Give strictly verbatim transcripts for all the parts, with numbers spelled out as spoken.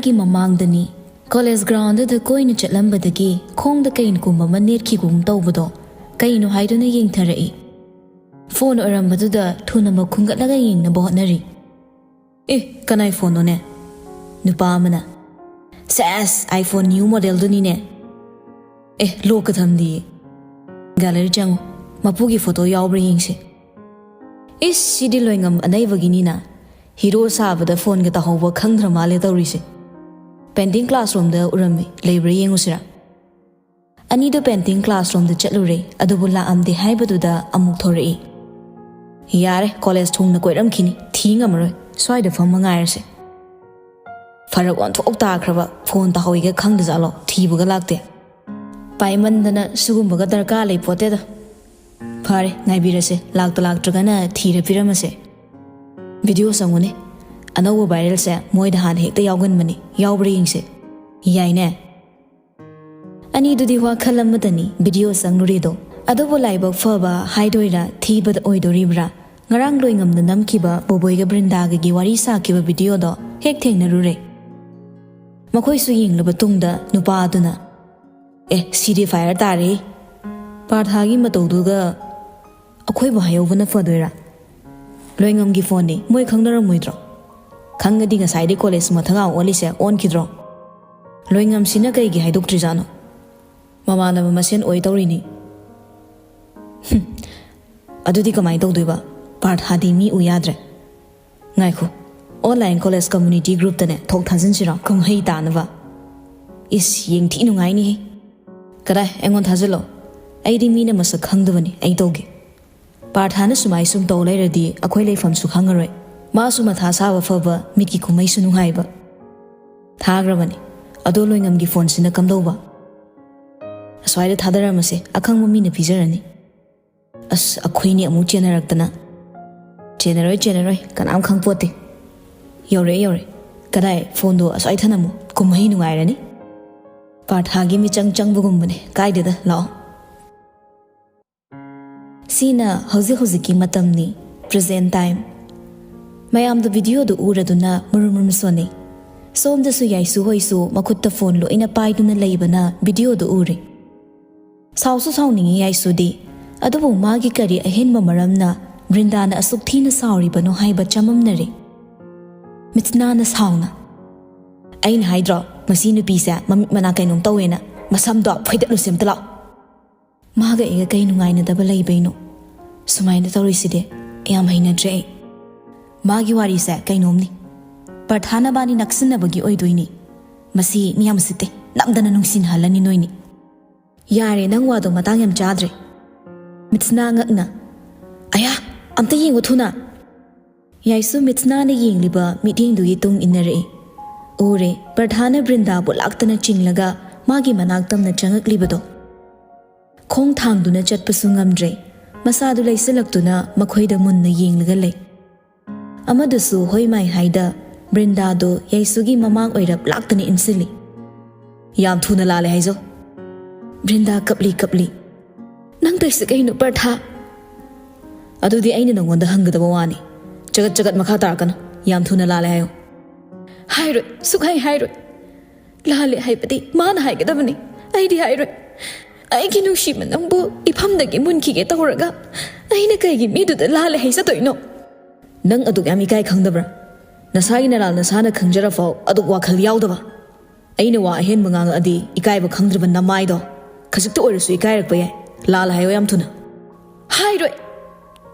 ꯒꯤ ꯃꯃꯥꯡꯗꯅꯤ꯫ ꯀꯣꯂꯦꯖ ꯒ꯭ꯔꯥꯎꯟꯗꯨꯗ ꯀꯣꯏꯅ ꯆꯠꯂꯝꯕꯗꯒꯤ ꯈꯣꯡꯗ ꯀꯩꯅꯒꯨꯝꯕ ꯑꯃ ꯅꯦꯠꯈꯤꯒꯨꯝ ꯇꯧꯕꯗꯣ ꯀꯩꯅꯣ ꯍꯥꯏꯗꯨꯅ ꯌꯦꯡꯊꯔꯛꯏ꯫ ꯐꯣꯟ ꯑꯣꯏꯔꯝꯕꯗꯨꯗ ꯊꯨꯅ ꯃꯈꯨꯝꯒꯠꯂꯒ ꯌꯦꯡꯅꯕ ꯍꯣꯠꯅꯔꯤ꯫ "ꯑꯦ, ꯀꯅꯥꯏ ꯐꯣꯟꯅꯣꯅꯦ?" ꯅꯨꯄꯥ ꯑꯃꯅ꯫ "ꯁꯦꯁ, iPhone new modelꯗꯨꯅꯤꯅꯦ꯫ ꯑꯦ, ꯂꯣꯛꯀ ꯊꯝꯗꯤꯌꯦ꯫ ꯒꯦꯂꯔꯤ ꯆꯪꯉꯨ, ꯃꯄꯨꯒꯤ ꯐꯣꯇꯣ ꯌꯥꯎꯕ꯭ꯔꯥ ꯌꯦꯡꯁꯤ꯫ ꯏꯁ, ꯁꯤꯗꯤ ꯂꯣꯏꯉꯝ ꯑꯅꯩꯕꯒꯤꯅꯤꯅ꯫ ꯍꯤꯔꯣ ꯁꯥꯕꯗ ꯐꯣꯟꯒ ꯇꯥꯍꯧꯕ ꯈꯪꯗ꯭ꯔ ꯃꯥꯜꯂꯦ ꯇꯧꯔꯤꯁꯦ꯫ ꯄꯦꯟꯇꯤꯡ ꯀ꯭ꯂꯥꯁꯔꯨꯝꯗ ꯎꯔꯝꯃꯤ, ꯂꯩꯕ꯭ꯔꯥ ꯌꯦꯡꯉꯨꯁꯤꯔꯥ?" ꯑꯅꯤꯗꯨ ꯄꯦꯟꯇꯤꯡ ꯀ꯭ꯂꯥꯁꯔꯨꯝꯗ ꯆꯠꯂꯨꯔꯦ, ꯑꯗꯨꯕꯨ ꯂꯥꯛꯑꯝꯗꯦ ꯍꯥꯏꯕꯗꯨꯗ ꯑꯃꯨꯛ ꯊꯣꯔꯛꯏ꯫ "ꯌꯥꯔꯦ, ꯀꯣꯂꯦꯖ ꯊꯣꯡꯅ ꯀꯣꯏꯔꯝꯈꯤꯅꯤ, ꯊꯤ ꯉꯝꯃꯔꯣꯏ, ꯁ꯭ꯋꯥꯏꯗ ꯐꯝꯃ ꯉꯥꯏꯔꯁꯦ꯫" ꯐꯔꯛ ꯑꯣꯟꯊꯣꯛ ꯇꯥꯈ꯭ꯔꯕ, ꯐꯣꯟ ꯇꯥꯍꯧꯏꯒ ꯈꯪꯗꯖꯥꯠꯂꯣ, ꯊꯤꯕꯒ ꯂꯥꯛꯇꯦ꯫ ꯄꯥꯏꯃꯟꯗꯅ ꯁꯤꯒꯨꯝꯕꯒ ꯗꯔꯀꯥꯔ ꯂꯩ ꯄꯣꯠꯇꯦꯗ꯫ ꯐꯔꯦ, ꯉꯥꯏꯕꯤꯔꯁꯦ, ꯂꯥꯛꯇ ꯂꯥꯛꯇ꯭ꯔꯒꯅ ꯊꯤꯔ ꯄꯤꯔꯝꯃꯁꯦ꯫ ꯚꯤꯗꯤꯑꯣ ꯆꯪꯉꯨꯅꯦ, ꯑꯅꯧꯕ ꯚꯥꯏꯔꯦꯜꯁꯦ ꯃꯣꯏꯗ ꯍꯥꯟꯅ ꯍꯦꯛꯇ ꯌꯥꯎꯒꯟꯕꯅꯤ, ꯌꯥꯎꯕ꯭ꯔꯥ ꯌꯦꯡꯁꯦ꯫ ꯌꯥꯏꯅꯦ꯫ ꯑꯅꯤꯗꯨꯗꯤ ꯋꯥꯈꯜ ꯑꯃꯗꯅꯤ ꯚꯤꯗꯤꯑꯣ ꯆꯪꯂꯨꯔꯤꯗꯣ꯫ ꯑꯗꯨꯕꯨ ꯂꯥꯏꯕꯛ ꯐꯕ ꯍꯥꯏꯗꯣꯏꯔꯥ, ꯊꯤꯕꯗ ꯑꯣꯏꯗꯣꯔꯤꯕ꯭ꯔꯥ, ꯉꯔꯥꯡ ꯂꯣꯏꯉꯝꯗ ꯅꯝꯈꯤꯕ ꯕꯣꯕꯣꯏꯒ ꯕ꯭ꯔꯤꯟꯗꯥꯒꯒꯤ ꯋꯥꯔꯤ ꯁꯥꯈꯤꯕ ꯚꯤꯗꯤꯑꯣꯗꯣ ꯍꯦꯛ ꯊꯦꯡꯅꯔꯨꯔꯦ꯫ ꯃꯈꯣꯏꯁꯨ ꯌꯦꯡꯂꯕ ꯇꯨꯡꯗ ꯅꯨꯄꯥ ꯑꯗꯨꯅ, "ꯑꯦ, ꯁꯤꯗꯤ ꯐꯥꯏꯌꯔ ꯇꯥꯔꯦ꯫ ꯄꯥꯔꯊꯥꯒꯤ ꯃꯇꯧꯗꯨꯒ ꯑꯩꯈꯣꯏꯕꯨ ꯍꯥꯏꯍꯧꯕꯅ ꯐꯗꯣꯏꯔꯥ? ꯂꯣꯏꯉꯝꯒꯤ ꯐꯣꯟꯅꯤ, ꯃꯣꯏ ꯈꯪꯅꯔꯝꯃꯣꯏꯗ꯭ꯔꯣ? ꯈꯪꯉꯗꯤ ꯉꯁꯥꯏꯗꯤ ꯀꯣꯂꯦꯖ ꯃꯊꯛ ꯑꯣꯜꯂꯤꯁꯦ ꯑꯣꯟꯈꯤꯗ꯭ꯔꯣ? ꯂꯣꯏꯉꯝꯁꯤꯅ ꯀꯩꯒꯤ ꯍꯥꯏꯗꯣꯛꯇ꯭ꯔꯤꯖꯥꯠꯅꯣ? ꯃꯃꯥꯟꯅꯕ ꯃꯁꯦꯟ ꯑꯣꯏ ꯇꯧꯔꯤꯅꯤ꯫" "ꯍꯨꯝ, ꯑꯗꯨꯗꯤ ꯀꯃꯥꯏꯅ ꯇꯧꯗꯣꯏꯕ? ꯄꯥꯔꯊꯥꯗꯤ ꯃꯤ ꯎ ꯌꯥꯗ꯭ꯔꯦ꯫ ꯉꯥꯏꯈꯣ, online college community groupꯇꯅꯦ ꯊꯣꯛ ꯊꯥꯖꯤꯟꯁꯤꯔꯣ, ꯀꯨꯝꯍꯩ ꯇꯥꯅꯕ?" "ꯏꯁ, ꯌꯦꯡ ꯊꯤ ꯅꯨꯡꯉꯥꯏꯅꯤꯍꯦ꯫" "ꯀꯗꯥꯏ, ꯑꯩꯉꯣꯟꯗ ꯊꯥꯖꯤꯜꯂꯣ꯫ ꯑꯩꯗꯤ ꯃꯤꯅ ꯃꯁꯛ ꯈꯪꯗꯕꯅꯤ, ꯑꯩ ꯇꯧꯒꯦ꯫" ꯄꯥꯔꯊꯥꯅ ꯁꯨꯃꯥꯏ ꯁꯨꯝ ꯇꯧ ꯂꯩꯔꯗꯤ ꯑꯩꯈꯣꯏ ꯂꯩꯐꯝꯁꯨ ꯈꯪꯉꯔꯣꯏ꯫ ꯃꯥꯁꯨ ꯃꯊꯥ ꯁꯥꯕ ꯐꯕ, ꯃꯤꯠꯀꯤ ꯀꯨꯝꯍꯩꯁꯨ ꯅꯨꯡꯉꯥꯏꯕ꯫ ꯊꯥꯈ꯭ꯔꯕꯅꯤ꯫ ꯑꯗꯣ ꯂꯣꯏꯉꯝꯒꯤ ꯐꯣꯟꯁꯤꯅ ꯀꯝꯗꯧꯕ? ꯑꯁ꯭ꯋꯥꯏꯗ ꯊꯥꯗꯔꯝꯃꯁꯦ, ꯑꯈꯪꯕ ꯃꯤꯅ ꯄꯤꯖꯔꯅꯤ꯫ ꯑꯁ, ꯑꯩꯈꯣꯏꯅꯤ ꯑꯃꯨꯛ ꯆꯦꯟꯅꯔꯛꯇꯅ꯫ ꯆꯦꯟꯅꯔꯣꯏ, ꯆꯦꯟꯅꯔꯣꯏ, ꯀꯅꯥꯝ ꯈꯪꯄꯣꯠꯇꯦ꯫ ꯌꯧꯔꯛꯑꯦ, ꯌꯧꯔꯛꯑꯦ꯫ ꯀꯗꯥꯏ, ꯐꯣꯟꯗꯣ ꯑꯁ꯭ꯋꯥꯏ ꯊꯅꯝꯃꯨ, ꯀꯨꯝꯍꯩ ꯅꯨꯡꯉꯥꯏꯔꯅꯤ꯫ ꯄꯥꯔꯊꯥꯒꯤ ꯃꯤꯆꯪ ꯆꯪꯕꯒꯨꯝꯕꯅꯦ, ꯀꯥꯏꯗꯦꯗ, ꯂꯥꯛꯑꯣ꯫ ꯁꯤꯅ ꯍꯧꯖꯤꯛ ꯍꯧꯖꯤꯛꯀꯤ ꯃꯇꯝꯅꯤ, present time꯫ ꯃꯌꯥꯝꯗ ꯚꯤꯗꯤꯑꯣꯗꯨ ꯎꯔꯗꯨꯅ ꯃꯨꯔꯨꯝ ꯃꯨꯔꯨꯝ ꯁꯣꯟꯅꯩ꯫ ꯁꯣꯝꯗꯁꯨ ꯌꯥꯏꯁꯨ ꯍꯣꯏꯁꯨ ꯃꯈꯨꯠꯇ ꯐꯣꯟ ꯂꯣꯏꯅ ꯄꯥꯏꯗꯨꯅ ꯂꯩꯕꯅ ꯚꯤꯗꯤꯑꯣꯗꯨ ꯎꯔꯦ꯫ ꯁꯥꯎꯁꯨ ꯁꯥꯎꯅꯤꯡꯉꯤ ꯌꯥꯏꯁꯨꯗꯤ, ꯑꯗꯨꯕꯨ ꯃꯥꯒꯤ ꯀꯔꯤ ꯑꯍꯦꯟꯕ ꯃꯔꯝꯅ ꯕ꯭ꯔꯤꯟꯗꯥꯅ ꯑꯁꯨꯛ ꯊꯤꯅ ꯁꯥꯎꯔꯤꯕꯅꯣ ꯍꯥꯏꯕ ꯆꯃꯝꯅꯔꯦ꯫ ꯃꯤꯠꯁꯅꯥꯅ ꯁꯥꯎꯅ, "ꯑꯩꯅ ꯍꯥꯏꯗ꯭ꯔꯣ, ꯃꯁꯤ ꯅꯨꯄꯤꯁꯦ ꯃꯃꯤꯠ ꯃꯅꯥ ꯀꯩꯅꯣꯝ ꯇꯧꯋꯦꯅ? ꯃꯁꯝꯗꯣ ꯐꯣꯏꯗꯠꯂꯨꯁꯦ ꯑꯝꯇ ꯂꯥꯛꯑꯣ꯫ ꯃꯥꯒ ꯑꯩꯒ ꯀꯩ ꯅꯨꯡꯉꯥꯏꯅꯗꯕ ꯂꯩꯕꯩꯅꯣ? ꯁꯨꯃꯥꯏꯅ ꯇꯧꯔꯤꯁꯤꯗꯤ ꯌꯥꯝ ꯍꯩꯅꯗ꯭ꯔꯦ ꯑꯩ꯫ ꯃꯥꯒꯤ ꯋꯥꯔꯤꯁꯦ ꯀꯩꯅꯣꯝꯅꯤ꯫ ꯄ꯭ꯔꯊꯥ ꯅꯕꯥꯅꯤ ꯅꯛꯁꯤꯟꯅꯕꯒꯤ ꯑꯣꯏꯗꯣꯏꯅꯤ꯫ ꯃꯁꯤ ꯃꯤ ꯌꯥꯝ ꯎꯁꯤꯠꯇꯦ, ꯅꯝꯗꯅ ꯅꯨꯡꯁꯤꯅꯍꯜꯂꯅꯤ ꯅꯣꯏꯅꯤ꯫ ꯌꯥꯔꯦ, ꯅꯪ ꯋꯥꯗꯣ ꯃꯇꯥꯡ ꯌꯥꯝ ꯆꯥꯗ꯭ꯔꯦ꯫" ꯃꯤꯠꯁꯅꯥ ꯉꯛꯅ, "ꯑꯌꯥ, ꯑꯝꯇ ꯌꯦꯡꯉꯨ ꯊꯨꯅ!" ꯌꯥꯏꯁꯨ ꯃꯤꯠꯁꯅꯥꯅ ꯌꯦꯡꯂꯤꯕ ꯃꯤꯠꯌꯦꯡꯗꯨꯒꯤ ꯇꯨꯡ ꯏꯟꯅꯔꯛꯏ꯫ ꯎꯔꯦ, ꯄ꯭ꯔꯊꯥꯅ ꯕ꯭ꯔꯤꯟꯗꯥꯕꯨ ꯂꯥꯛꯇꯅ ꯆꯤꯡꯂꯒ ꯃꯥꯒꯤ ꯃꯅꯥꯛ ꯇꯝꯅ ꯆꯪꯉꯛꯂꯤꯕꯗꯣ꯫ ꯈꯣꯡ ꯊꯥꯡꯗꯨꯅ ꯆꯠꯄꯁꯨ ꯉꯝꯗ꯭ꯔꯦ꯫ ꯃꯁꯥꯗꯨ ꯂꯩꯁꯤꯜꯂꯛꯇꯨꯅ ꯃꯈꯣꯏꯗ ꯃꯨꯟꯅ ꯌꯦꯡꯂꯒ ꯂꯩ꯫ ꯑꯃꯗꯨꯁꯨ ꯍꯣꯏ ꯃꯥꯏ ꯍꯥꯏꯗ ꯕ꯭ꯔꯤꯟꯗꯥꯗꯨ ꯌꯥꯏꯁꯨꯒꯤ ꯃꯃꯥꯡ ꯑꯣꯏꯔꯞ ꯂꯥꯛꯇꯅ ꯏꯟꯁꯤꯜꯂꯤ꯫ "ꯌꯥꯝ ꯊꯨꯅ ꯂꯥꯜꯂꯦ ꯍꯥꯏꯖꯧ꯫" ꯕ꯭ꯔꯤꯟꯗꯥ ꯀꯞꯂꯤ ꯀꯞꯂꯤ, "ꯅꯪ ꯇꯧꯏꯁꯤ ꯀꯩꯅꯣ ꯄ꯭ꯔꯊꯥ?" "ꯑꯗꯨꯗꯤ ꯑꯩꯅ ꯅꯉꯣꯟꯗ ꯍꯪꯒꯗꯕ ꯋꯥꯅꯤ꯫ ꯆꯒꯠ ꯆꯒꯠ ꯃꯈꯥ ꯇꯥꯔꯛꯀꯅꯨ꯫ ꯌꯥꯝ ꯊꯨꯅ ꯂꯥꯜꯂꯦ ꯍꯥꯏꯌꯨ꯫" "ꯍꯥꯏꯔꯣꯏ, ꯁꯨꯛꯍꯥꯏ ꯍꯥꯏꯔꯣꯏ꯫ ꯂꯥꯜꯂꯦ ꯍꯥꯏꯕꯗꯤ ꯃꯥꯅ ꯍꯥꯏꯒꯗꯕꯅꯤ, ꯑꯩꯗꯤ ꯍꯥꯏꯔꯣꯏ꯫ ꯑꯩꯒꯤ ꯅꯨꯡꯁꯤꯕ ꯅꯪꯕꯨ ꯏꯐꯝꯗꯒꯤ ꯃꯨꯟꯈꯤꯒꯦ ꯇꯧꯔꯒ ꯑꯩꯅ ꯀꯩꯒꯤ ꯃꯤꯗꯨꯗ ꯂꯥꯜꯂꯦ ꯍꯥꯏꯖꯗꯣꯏꯅꯣ?" "ꯅꯪ ꯑꯗꯨꯛ ꯌꯥꯝ ꯏꯀꯥꯏ ꯈꯪꯗꯕ꯭ꯔꯥ? ꯅꯁꯥꯒꯤ ꯅꯔꯥꯜ ꯅꯁꯥꯅ ꯈꯪꯖꯔ ꯐꯥꯎ ꯑꯗꯨꯛ ꯋꯥꯈꯜ ꯌꯥꯎꯗꯕ?" "ꯑꯩꯅ ꯋꯥ ꯑꯍꯦꯟꯕ ꯉꯥꯡꯉꯛꯑꯗꯤ ꯏꯀꯥꯏꯕ ꯈꯪꯗ꯭ꯔꯕ ꯅꯃꯥꯏꯗꯣ ꯈꯖꯤꯛꯇ ꯑꯣꯏꯔꯁꯨ ꯏꯀꯥꯏꯔꯛꯄ ꯌꯥꯏ꯫ ꯂꯥꯜꯂꯦ ꯍꯥꯏꯌꯣ ꯌꯥꯝ ꯊꯨꯅ꯫" "ꯍꯥꯏꯔꯣꯏ꯫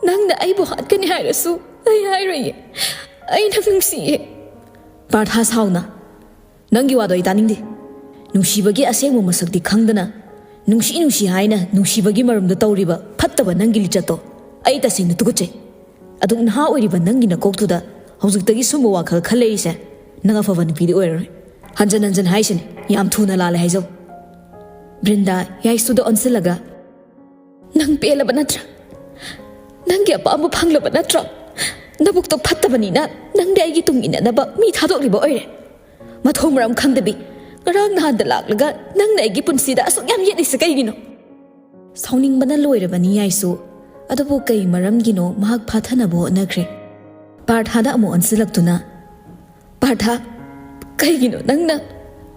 ꯅꯪꯅ ꯑꯩꯕꯨ ꯍꯥꯠꯀꯅꯤ ꯍꯥꯏꯔꯁꯨ ꯑꯩ ꯍꯥꯏꯔꯣꯏꯌꯦ꯫ ꯑꯩ ꯅꯪ ꯅꯨꯡꯁꯤꯌꯦ꯫" ꯄꯥꯔꯊꯥ ꯁꯥꯎꯅ, "ꯅꯪꯒꯤ ꯋꯥꯗꯣ ꯑꯩ ꯇꯥꯅꯤꯡꯗꯦ꯫ ꯅꯨꯡꯁꯤꯕꯒꯤ ꯑꯁꯦꯡꯕ ꯃꯁꯛꯇꯤ ꯈꯪꯗꯅ ꯅꯨꯡꯁꯤ ꯅꯨꯡꯁꯤ ꯍꯥꯏꯅ ꯅꯨꯡꯁꯤꯕꯒꯤ ꯃꯔꯨꯝꯗ ꯇꯧꯔꯤꯕ ꯐꯠꯇꯕ ꯅꯪꯒꯤ ꯂꯤꯆꯠꯇꯣ ꯑꯩ ꯇꯁꯦꯡꯅ ꯇꯨꯀꯠꯆꯩ꯫ ꯑꯗꯨꯛ ꯅꯍꯥ ꯑꯣꯏꯔꯤꯕ ꯅꯪꯒꯤ ꯅꯀꯣꯛꯇꯨꯗ ꯍꯧꯖꯤꯛꯇꯒꯤ ꯁꯨꯝꯕ ꯋꯥꯈꯜ ꯈꯜꯂꯛꯏꯁꯦ ꯅꯪ ꯑꯐꯕ ꯅꯨꯄꯤꯗꯤ ꯑꯣꯏꯔꯔꯣꯏ꯫ ꯍꯟꯖꯟ ꯍꯟꯖꯟ ꯍꯥꯏꯁꯤꯅꯤ, ꯌꯥꯝ ꯊꯨꯅ ꯂꯥꯜꯂꯦ ꯍꯥꯏꯖꯧ꯫" ꯕ꯭ꯔꯤꯟꯗꯥ ꯌꯥꯏꯁꯨꯗ ꯑꯣꯟꯁꯤꯜꯂꯒ, "ꯅꯪ ꯄꯦꯜꯂꯕ ꯅꯠꯇ꯭ꯔꯥ? ꯅꯪꯒꯤ ꯑꯄꯥꯝꯕ ꯐꯪꯂꯕ ꯅꯠꯇ꯭ꯔꯣ? ꯅꯕꯨꯛꯇꯣ ꯐꯠꯇꯕꯅꯤꯅ ꯅꯪꯗꯤ ꯑꯩꯒꯤ ꯇꯨꯡ ꯏꯟꯅꯅꯕ ꯃꯤ ꯊꯥꯗꯣꯛꯂꯤꯕ ꯑꯣꯏꯔꯦ꯫ ꯃꯊꯣꯡ ꯃꯔꯝ ꯈꯪꯗꯕꯤ, ꯉꯔꯥꯡ ꯅꯍꯥꯟꯗ ꯂꯥꯛꯂꯒ ꯅꯪꯅ ꯑꯩꯒꯤ ꯄꯨꯟꯁꯤꯗ ꯑꯁꯨꯛ ꯌꯥꯝ ꯌꯦꯠꯂꯤꯁꯦ ꯀꯩꯒꯤꯅꯣ?" ꯁꯥꯎꯅꯤꯡꯕꯅ ꯂꯣꯏꯔꯕꯅꯤ ꯌꯥꯏꯁꯨ꯫ ꯑꯗꯨꯕꯨ ꯀꯩ ꯃꯔꯝꯒꯤꯅꯣ ꯃꯍꯥꯛ ꯐꯥꯊꯅꯕ ꯍꯣꯠꯅꯈ꯭ꯔꯦ꯫ ꯄꯥꯔꯊꯥꯗ ꯑꯃꯨꯛ ꯑꯣꯟꯁꯤꯜꯂꯛꯇꯨꯅ, "ꯄꯥꯔꯊꯥ, ꯀꯩꯒꯤꯅꯣ ꯅꯪꯅ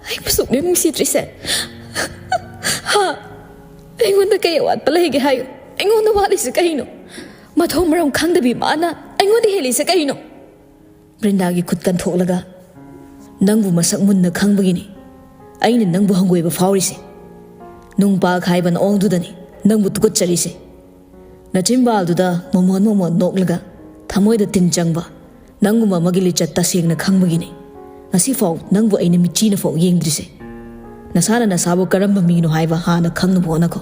ꯑꯩꯕꯨ ꯁꯨꯛꯅꯨꯡ ꯅꯨꯡꯁꯤꯗ꯭ꯔꯤꯁꯦ? ꯍꯥ? ꯑꯩꯉꯣꯟꯗ ꯀꯩ ꯑꯋꯥꯠꯄ ꯂꯩꯒꯦ ꯍꯥꯏꯌꯨ? ꯑꯩꯉꯣꯟꯗ ꯋꯥꯠꯂꯤꯁꯦ ꯀꯩꯅꯣ? ꯃꯊꯣꯡ ꯃꯔꯝ ꯈꯪꯗꯕꯤ ꯃꯥꯅ ꯑꯩꯉꯣꯟꯗ ꯍꯦꯜꯂꯤꯁꯦ ꯀꯩꯅꯣ? ꯕ꯭ꯔꯤꯟꯗꯥꯒꯤ ꯈꯨꯠ ꯀꯟꯊꯣꯛꯂꯒ, "ꯅꯪꯕꯨ ꯃꯁꯛ ꯃꯨꯟꯅ ꯈꯪꯕꯒꯤꯅꯤ ꯑꯩꯅ ꯅꯪꯕꯨ ꯍꯪꯒꯣꯏꯕ ꯐꯥꯎꯔꯤꯁꯦ꯫ ꯅꯨꯡꯄꯥ ꯈꯥꯏꯕ ꯅꯑꯣꯡꯗꯨꯗꯅꯤ ꯅꯪꯕꯨ ꯇꯨꯀꯠꯆꯔꯤꯁꯦ꯫ ꯅꯆꯤꯟꯕꯥꯜꯗꯨꯗ ꯃꯣꯃꯣꯟ ꯃꯣꯃꯣꯟ ꯅꯣꯛꯂꯒ ꯊꯃꯣꯏꯗ ꯇꯤꯟ ꯆꯪꯕ ꯅꯪꯒꯨꯝꯕ ꯑꯃꯒꯤ ꯂꯤꯆꯠ ꯇꯁꯦꯡꯅ ꯈꯪꯕꯒꯤꯅꯤ ꯉꯁꯤꯐꯥꯎ ꯅꯪꯕꯨ ꯑꯩꯅ ꯃꯤꯠꯆꯤꯅ ꯐꯥꯎ ꯌꯦꯡꯗ꯭ꯔꯤꯁꯦ꯫ ꯅꯁꯥꯅ ꯅꯁꯥꯕꯨ ꯀꯔꯝꯕ ꯃꯤꯅꯣ ꯍꯥꯏꯕ ꯍꯥꯟꯅ ꯈꯪꯅꯕ ꯍꯣꯠꯅꯈꯣ꯫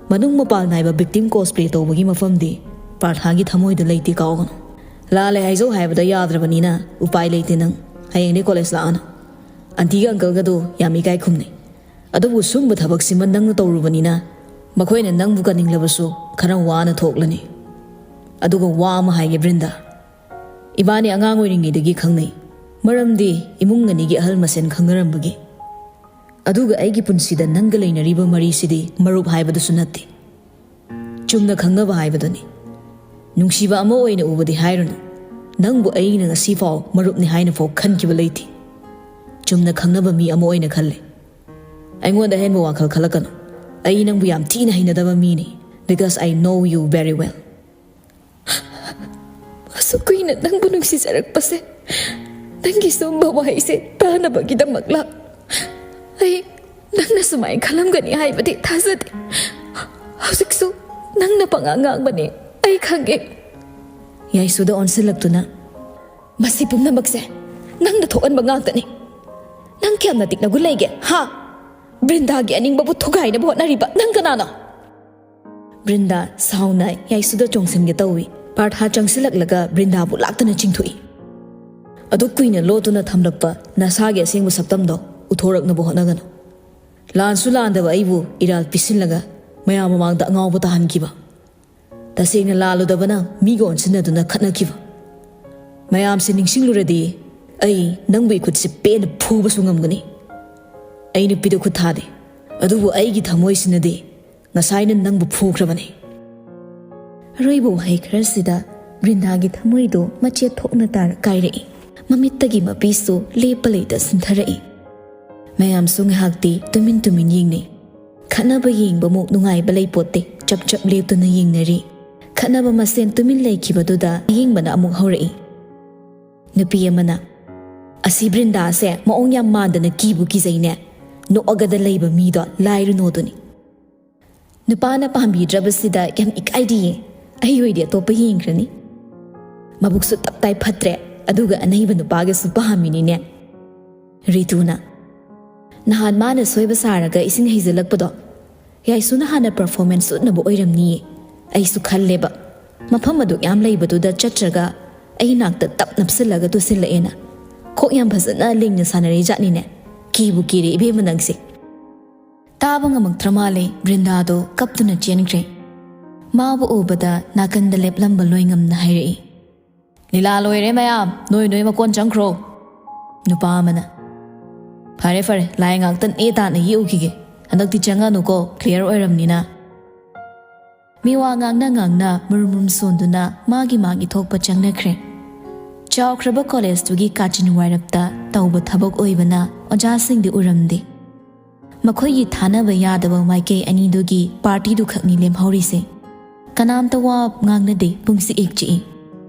ꯃꯅꯨꯡ ꯃꯄꯥꯟ ꯅꯥꯏꯕ victim cosplay ꯇꯧꯕꯒꯤ ꯃꯐꯝꯗꯤ ꯄꯥꯔꯊꯥꯒꯤ ꯊꯃꯣꯏꯗ ꯂꯩꯇꯦ ꯀꯥꯎꯒꯅꯨ꯫ ꯂꯥꯜꯂꯦ ꯍꯥꯏꯖꯧ ꯍꯥꯏꯕꯗ ꯌꯥꯗ꯭ꯔꯕꯅꯤꯅ ꯎꯄꯥꯏ ꯂꯩꯇꯦ ꯅꯪ꯫ ꯍꯌꯦꯡꯗꯤ ꯀꯣꯂꯦꯖ ꯂꯥꯛꯑꯅꯨ꯫ ꯑꯟꯇꯤꯒ ꯑꯪꯀꯜꯒꯗꯣ ꯌꯥꯝ ꯏꯀꯥꯏ ꯈꯨꯝꯅꯩ꯫ ꯑꯗꯨꯕꯨ ꯁꯨꯝꯕ ꯊꯕꯛꯁꯤꯃ ꯅꯪꯅ ꯇꯧꯔꯨꯕꯅꯤꯅ ꯃꯈꯣꯏꯅ ꯅꯪꯕꯨ ꯀꯟꯅꯤꯡꯂꯕꯁꯨ ꯈꯔ ꯋꯥꯅ ꯊꯣꯛꯂꯅꯤ꯫ ꯑꯗꯨꯒ ꯋꯥ ꯑꯃ ꯍꯥꯏꯒꯦ ꯕ꯭ꯔꯤꯟꯗꯥ, ꯏꯕꯥꯅꯤ ꯑꯉꯥꯡ ꯑꯣꯏꯔꯤꯉꯩꯗꯒꯤ ꯈꯪꯅꯩ꯫ ꯃꯔꯝꯗꯤ ꯏꯃꯨꯡ ꯑꯅꯤꯒꯤ ꯑꯍꯜ ꯃꯁꯦꯟ ꯈꯪꯅꯔꯝꯕꯒꯤ꯫ ꯑꯗꯨꯒ ꯑꯩꯒꯤ ꯄꯨꯟꯁꯤꯗ ꯅꯪꯒ ꯂꯩꯅꯔꯤꯕ ꯃꯔꯤꯁꯤꯗꯤ ꯃꯔꯨꯞ ꯍꯥꯏꯕꯗꯨꯁꯨ ꯅꯠꯇꯦ꯫ ꯆꯨꯝꯅ ꯈꯪꯅꯕ ꯍꯥꯏꯕꯗꯨꯅꯤ꯫ ꯅꯨꯡꯁꯤꯕ ꯑꯃ ꯑꯣꯏꯅ ꯎꯕꯗꯤ ꯍꯥꯏꯔꯨꯅꯨ꯫ ꯅꯪꯕꯨ ꯑꯩꯅ ꯉꯁꯤꯐꯥꯎ ꯃꯔꯨꯞꯅꯤ ꯍꯥꯏꯅꯐꯥꯎ ꯈꯟꯈꯤꯕ ꯂꯩꯇꯦ꯫ ꯆꯨꯝꯅ ꯈꯪꯅꯕ ꯃꯤ ꯑꯃ ꯑꯣꯏꯅ ꯈꯜꯂꯦ꯫ ꯑꯩꯉꯣꯟꯗ ꯑꯍꯦꯟꯕ ꯋꯥꯈꯜ ꯈꯜꯂꯛꯀꯅꯨ꯫ ꯑꯩ ꯅꯪꯕꯨ ꯌꯥꯝ ꯊꯤꯅ ꯍꯩꯅꯗꯕ ꯃꯤꯅꯤ, because I know you very well꯫ ꯑꯁꯨꯛ ꯀꯨꯏꯅ ꯅꯪꯕꯨ ꯅꯨꯡꯁꯤꯖꯔꯛꯄꯁꯦ, ꯅꯪꯒꯤ ꯁꯨꯝꯕ ꯋꯥꯍꯩꯁꯦ ꯇꯥꯅꯕꯒꯤꯗꯃꯛꯂ? ꯑꯩ ꯅꯪꯅ ꯁꯨꯃꯥꯏꯅ ꯈꯜꯂꯝꯒꯅꯤ ꯍꯥꯏꯕꯗꯤ ꯊꯥꯖꯗꯦ꯫ ꯍꯧꯖꯤꯛꯁꯨ ꯅꯪꯅ ꯄꯉꯥꯡ ꯉꯥꯡꯕꯅꯤ, ꯑꯩ ꯈꯪꯉꯦ꯫ ꯌꯥꯏꯁꯨꯗ ꯑꯣꯟꯁꯤꯜꯂꯛꯇꯨꯅ, "ꯃꯁꯤ ꯄꯨꯝꯅꯃꯛꯁꯦ ꯅꯪꯅ ꯊꯣꯛꯍꯟꯕ ꯉꯥꯛꯇꯅꯤ꯫ ꯅꯪ ꯀꯌꯥꯝꯅ ꯇꯤꯛꯅꯒꯨ ꯂꯩꯒꯦ, ꯍꯥ? ꯕ꯭ꯔꯤꯟꯗꯥꯒꯤ ꯑꯅꯤꯡꯕꯕꯨ ꯊꯨꯒꯥꯏꯅꯕ ꯍꯣꯠꯅꯔꯤꯕ ꯅꯪ ꯀꯅꯥꯅꯣ?" ꯕ꯭ꯔꯤꯟꯗꯥ ꯁꯥꯎꯅ ꯌꯥꯏꯁꯨꯗ ꯆꯣꯡꯁꯤꯟꯒꯦ ꯇꯧꯏ꯫ ꯄꯥꯔꯊꯥ ꯆꯪꯁꯤꯜꯂꯛꯂꯒ ꯕ꯭ꯔꯤꯟꯗꯥꯕꯨ ꯂꯥꯛꯇꯨꯅ ꯆꯤꯡꯊꯣꯛꯏ꯫ ꯑꯗꯨ ꯀꯨꯏꯅ ꯂꯣꯠꯇꯨꯅ ꯊꯝꯂꯛꯄ ꯅꯁꯥꯒꯤ ꯑꯁꯦꯡꯕ ꯁꯛꯇꯝꯗꯣ ꯎꯊꯣꯔꯛꯅꯕ ꯍꯣꯠꯅꯒꯅꯨ꯫ ꯂꯥꯟꯁꯨ ꯂꯥꯟꯗꯕ ꯑꯩꯕꯨ ꯏꯔꯥꯜ ꯄꯤꯁꯤꯜꯂꯒ ꯃꯌꯥꯝ ꯃꯃꯥꯡꯗ ꯑꯉꯥꯎꯕ ꯇꯥꯍꯟꯈꯤꯕ꯫ ꯇꯁꯦꯡꯅ ꯂꯥꯜꯂꯨꯗꯕꯅ ꯃꯤꯒ ꯑꯣꯟꯁꯤꯟꯅꯗꯨꯅ ꯈꯠꯅꯈꯤꯕ꯫ ꯃꯌꯥꯝꯁꯦ ꯅꯤꯡꯁꯤꯡꯂꯨꯔꯗꯤ ꯑꯩ ꯅꯪꯕꯨ ꯏꯈꯨꯠꯁꯦ ꯄꯦꯟꯅ ꯐꯨꯕꯁꯨ ꯉꯝꯒꯅꯤ꯫ ꯑꯩ ꯅꯨꯄꯤꯗ ꯈꯨꯠ ꯊꯥꯗꯦ, ꯑꯗꯨꯕꯨ ꯑꯩꯒꯤ ꯊꯃꯣꯏꯁꯤꯅꯗꯤ ꯉꯁꯥꯏꯅ ꯅꯪꯕꯨ ꯐꯨꯈ꯭ꯔꯕꯅꯤ꯫ ꯑꯔꯣꯏꯕ ꯋꯥꯍꯩ ꯈꯔꯁꯤꯗ ꯕ꯭ꯔꯤꯟꯗꯥꯒꯤ ꯊꯃꯣꯏꯗꯨ ꯃꯆꯦꯠ ꯊꯣꯛꯅ ꯇꯥꯔ ꯀꯥꯏꯔꯛꯏ꯫ ꯃꯃꯤꯠꯇꯒꯤ ꯃꯄꯤꯁꯨ ꯂꯦꯞꯄ ꯂꯩꯇ ꯁꯤꯟꯊꯔꯛꯏ꯫ ꯃꯌꯥꯝꯁꯨ ꯉꯥꯏꯍꯥꯛꯇꯤ ꯇꯨꯃꯤꯟ ꯇꯨꯃꯤꯟ ꯌꯦꯡꯅꯩ꯫ ꯈꯠꯅꯕ ꯌꯦꯡꯕꯃꯨꯛ ꯅꯨꯡꯉꯥꯏꯕ ꯂꯩꯄꯣꯠꯇꯦ꯫ ꯆꯞ ꯆꯞ ꯂꯦꯞꯇꯨꯅ ꯌꯦꯡꯅꯔꯤ꯫ ꯈꯠꯅꯕ ꯃꯁꯦꯟ ꯇꯨꯃꯤꯟ ꯂꯩꯈꯤꯕꯗꯨꯗ ꯑꯌꯦꯡꯕꯅ ꯑꯃꯨꯛ ꯍꯧꯔꯛꯏ꯫ ꯅꯨꯄꯤ ꯑꯃꯅ, "ꯑꯁꯤ ꯕ꯭ꯔꯤꯟꯗꯥꯁꯦ ꯃꯑꯣꯡ ꯌꯥꯝ ꯃꯥꯟꯗꯅ ꯀꯤꯕꯨ ꯀꯤꯖꯩꯅꯦ꯫ ꯅꯣꯛꯑꯒꯗ ꯂꯩꯕ ꯃꯤꯗꯣ ꯂꯥꯏꯔꯨꯅꯣꯗꯨꯅꯤ꯫" ꯅꯨꯄꯥꯅ ꯄꯥꯝꯕꯤꯗ꯭ꯔꯕꯁꯤꯗ ꯌꯥꯝ ꯏꯀꯥꯏꯗꯤꯌꯦ꯫ ꯑꯩ ꯑꯣꯏꯗꯤ ꯑꯇꯣꯞꯄ ꯌꯦꯡꯈ꯭ꯔꯅꯤ꯫ ꯃꯕꯨꯛꯁꯨ ꯇꯞꯇꯥꯏ ꯐꯠꯇ꯭ꯔꯦ, ꯑꯗꯨꯒ ꯑꯅꯩꯕ ꯅꯨꯄꯥꯒꯁꯨ ꯄꯥꯝꯃꯤꯅꯤꯅꯦ꯫ ꯔꯤꯇꯨꯅ, "ꯅꯍꯥꯟ ꯃꯥꯅ ꯁꯣꯏꯕ ꯁꯥꯔꯒ ꯏꯁꯤꯡ ꯍꯩꯖꯤꯜꯂꯛꯄꯗꯣ, ꯌꯥꯏꯁꯨꯅ ꯍꯥꯟꯅ ꯄꯔꯐꯣꯔꯃꯦꯟꯁ ꯎꯠꯅꯕ ꯑꯣꯏꯔꯝꯅꯤꯌꯦ꯫ ꯑꯩꯁꯨ ꯈꯜꯂꯦꯕ, ꯃꯐꯝ ꯑꯗꯨꯛ ꯌꯥꯝ ꯂꯩꯕꯗꯨꯗ ꯆꯠꯇ꯭ꯔꯒ ꯑꯩ ꯅꯥꯛꯇ ꯇꯞ ꯅꯞꯁꯤꯜꯂꯒ ꯇꯨꯁꯤꯜꯂꯛꯑꯦꯅ꯫ ꯀꯣꯛ ꯌꯥꯝ ꯐꯖꯅ ꯂꯤꯡꯅ ꯁꯥꯟꯅꯔꯤ ꯖꯥꯠꯅꯤꯅꯦ꯫ ꯀꯤꯕꯨ ꯀꯤꯔꯦ ꯏꯕꯦꯝꯃ ꯅꯪꯁꯦ꯫" ꯇꯥꯕ ꯉꯝꯃꯛꯇ꯭ꯔ ꯃꯥꯜꯂꯦ, ꯕ꯭ꯔꯤꯟꯗꯥꯗꯣ ꯀꯞꯇꯨꯅ ꯆꯦꯟꯈ꯭ꯔꯦ꯫ ꯃꯥꯕꯨ ꯎꯕꯗ ꯅꯥꯀꯟꯗ ꯂꯦꯞꯂꯝꯕ ꯂꯣꯏꯉꯝꯅ ꯍꯥꯏꯔꯛꯏ, "ꯂꯤꯂꯥ ꯂꯣꯏꯔꯦ ꯃꯌꯥꯝ, ꯅꯣꯏ ꯅꯣꯏ ꯃꯀꯣꯟ ꯆꯪꯈ꯭ꯔꯣ꯫" ꯅꯨꯄꯥ ꯑꯃꯅ, "ꯐꯔꯦ ꯐꯔꯦ, ꯂꯥꯏ ꯉꯥꯛꯇ ꯅꯦ ꯇꯥꯅ ꯌꯦꯛꯎꯈꯤꯒꯦ꯫ ꯍꯟꯗꯛꯇꯤ ꯆꯪꯉꯅꯨꯀꯣ, ꯀ꯭ꯂꯤꯌꯥꯔ ꯑꯣꯏꯔꯝꯅꯤꯅ꯫" ꯃꯤꯋꯥ ꯉꯥꯡꯅ ꯉꯥꯡꯅ ꯃꯨꯔꯨꯝ ꯃꯨꯔꯨꯝ ꯁꯣꯟꯗꯨꯅ ꯃꯥꯒꯤ ꯃꯥꯒꯤ ꯊꯣꯛꯄ ꯆꯪꯅꯈ꯭ꯔꯦ꯫ ꯆꯥꯎꯈ꯭ꯔꯕ ꯀꯣꯂꯦꯖꯇꯨꯒꯤ ꯀꯥꯆꯤꯟ ꯋꯥꯏꯔꯞꯇ ꯇꯧꯕ ꯊꯕꯛ ꯑꯣꯏꯕꯅ ꯑꯣꯖꯥꯁꯤꯡꯗꯤ ꯎꯔꯝꯗꯦ꯫ ꯃꯈꯣꯏꯒꯤ ꯊꯥꯅꯕ ꯌꯥꯗꯕ ꯃꯥꯏꯀꯩ ꯑꯅꯤꯗꯨꯒꯤ ꯄꯥꯔꯇꯤꯗꯨ ꯈꯛꯅꯤ ꯂꯦꯝꯍꯧꯔꯤꯁꯦ꯫ ꯀꯅꯥꯝꯇ ꯋꯥ ꯉꯥꯡꯅꯗꯦ, ꯄꯨꯡꯆꯤꯛ ꯍꯦꯛ ꯆꯤꯛꯏ꯫